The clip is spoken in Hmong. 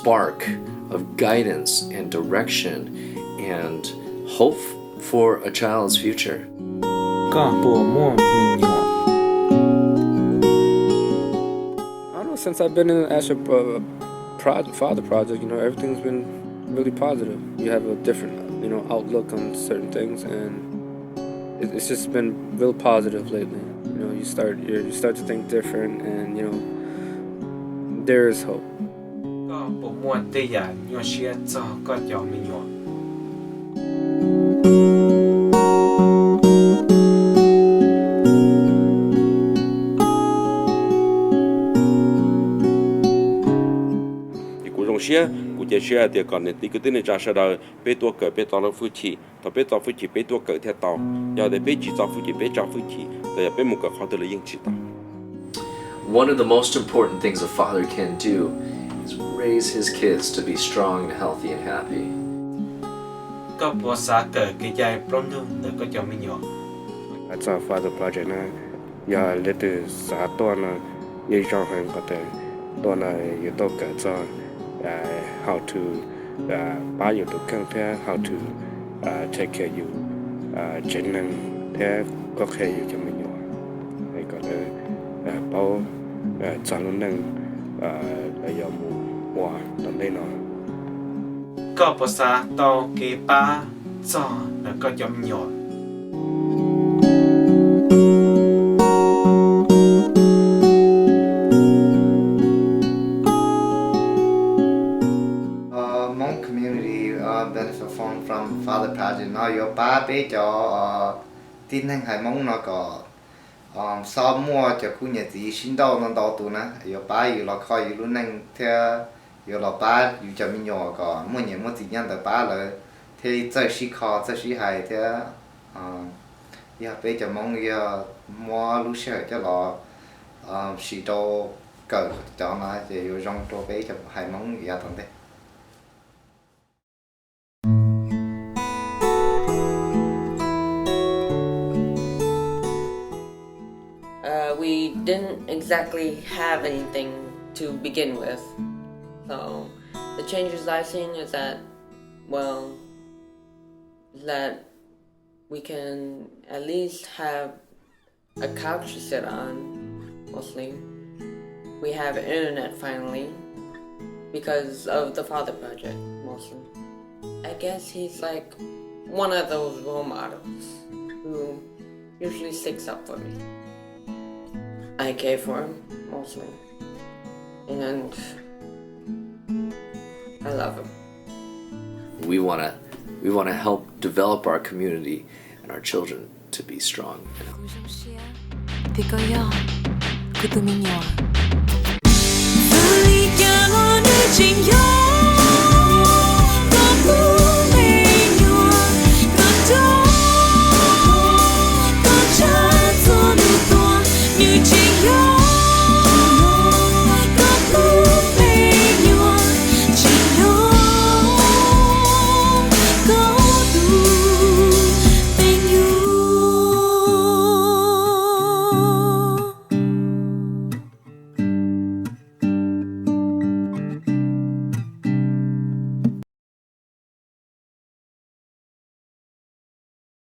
spark of guidance and direction and hope for a child's future. Koj puas muaj me nyuam? I don't know, since I've been in as a uh, pro- father project, you know, everything's been really positive. You have a different, you know, outlook on certain things, and it, it's just been real positive lately. You know, you start you you start to think different, and you know, there is hope. Koj puas muaj tej yam nyuaj siab txog koj cov me nyuam? Ces kuv zoo siab, kuv cia siab hais tias kom niam txiv kwv tij neej tsa sawv daws peb tuaj kawm peb txoj lub hwj chim. Thaum peb txo hwj chim peb tuaj kawm thiaj tau. Yog tias peb tsis txo hwj chim peb tso hwj chim, txawm yog peb mus kawm qhov twg los yeej tsis tau. One of the most important things a father can do is raise his kids to be strong and healthy and happy. Koj puas xav kawm kev cai plaub ntug ntawm koj cov me nyuam? Txog Father Project na, yog leej twg xav tuaj no, yeej zoo heev qhov tias tuaj no yus tuaj kawm txog how to pab yus tus kheej thiab how to take care yus tsev neeg thiab koj qhia yus cov me nyuam kom lawv paub txog lub neej lawv yuav mus ua tom ntej no. Koj puas xav tau kev pab txog ntawm koj cov me nyuam? Hmong Community Benefit Fund from Father Project no yuav pab peb cov tib neeg haiv Hmoob no kom xob muaj cov khub niam txiv sib nrauj ntau ntau tus na, yuav pab yus los kho yus lub neej thiab yuav los pab yus cov me nyuam kom muaj niam muaj txiv nyob ntawd pab lawv thiaj txawj sib kho txawj sib hais thiab. Yog peb cov Hmoob yog muab lub sij hawm coj los sim rau kawm cov no ces yuav zoo rau peb cov haiv Hmoob yav tom ntej. Uh, we didn't exactly have anything to begin with. So the changes I've seen is that, well, that we can at least have a couch to sit on, mostly. We have internet finally because of the Father Project, mostly. I guess he's like one of those role models who usually sticks up for me. I care for him, mostly. And I love him. We want to we want to help develop our community and our children to be strong. Kuv zoo siab vim koj yog kuv tus me nyuam. Xws li cas los nws tseem yog